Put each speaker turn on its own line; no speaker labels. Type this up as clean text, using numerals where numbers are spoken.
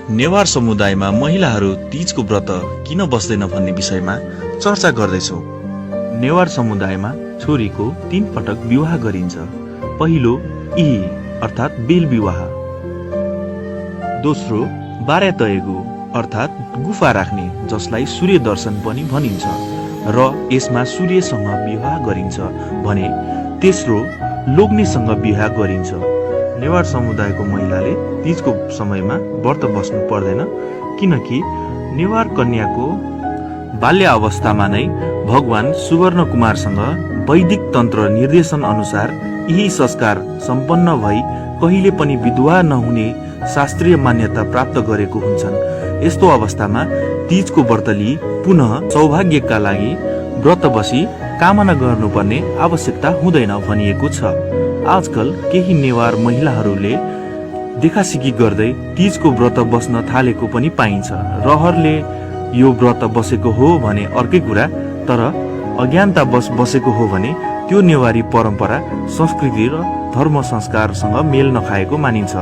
नेवार समुदायमा महिलाहरू तीजको व्रत किन बस्दैन भन्ने विषयमा चर्चा गर्दैछौँ। नेवार समुदायमा छोरीको 3 पटक विवाह गरिन्छ। पहिलो इही अर्थात् बेल विवाह, दोस्रो बार्यातयगु अर्थात् गुफा राख्ने, जसलाई सूर्य दर्शन पनि भनिन्छ र यसमा सूर्यसँग विवाह गरिन्छ भने तेस्रो लोग्नेसँग विवाह गरिन्छ। नेवार समुदायको महिलाले तीजको समयमा व्रत बस्नु पर्दैन, किनकि नेवार कन्याको बाल्य अवस्थामा नै भगवान सुवर्ण कुमारसँग वैदिक तन्त्र निर्देशन अनुसार यही संस्कार सम्पन्न भई कहिले पनि विधवा नहुने शास्त्रीय मान्यता प्राप्त गरेको हुन्छन्। यस्तो अवस्थामा तीजको व्रत लिई पुनः सौभाग्यका लागि व्रत बसी कामना गर्नुपर्ने आवश्यकता हुँदैन भनिएको छ। आजकल केही नेवार महिलाहरूले देखासिकी गर्दै तीजको व्रत बस्न थालेको पनि पाइन्छ। रहरले यो व्रत बसेको हो भने अर्कै कुरा, तर अज्ञानता बसेको हो भने त्यो नेवारी परम्परा, संस्कृति र धर्म संस्कारसँग मेल नखाएको मानिन्छ।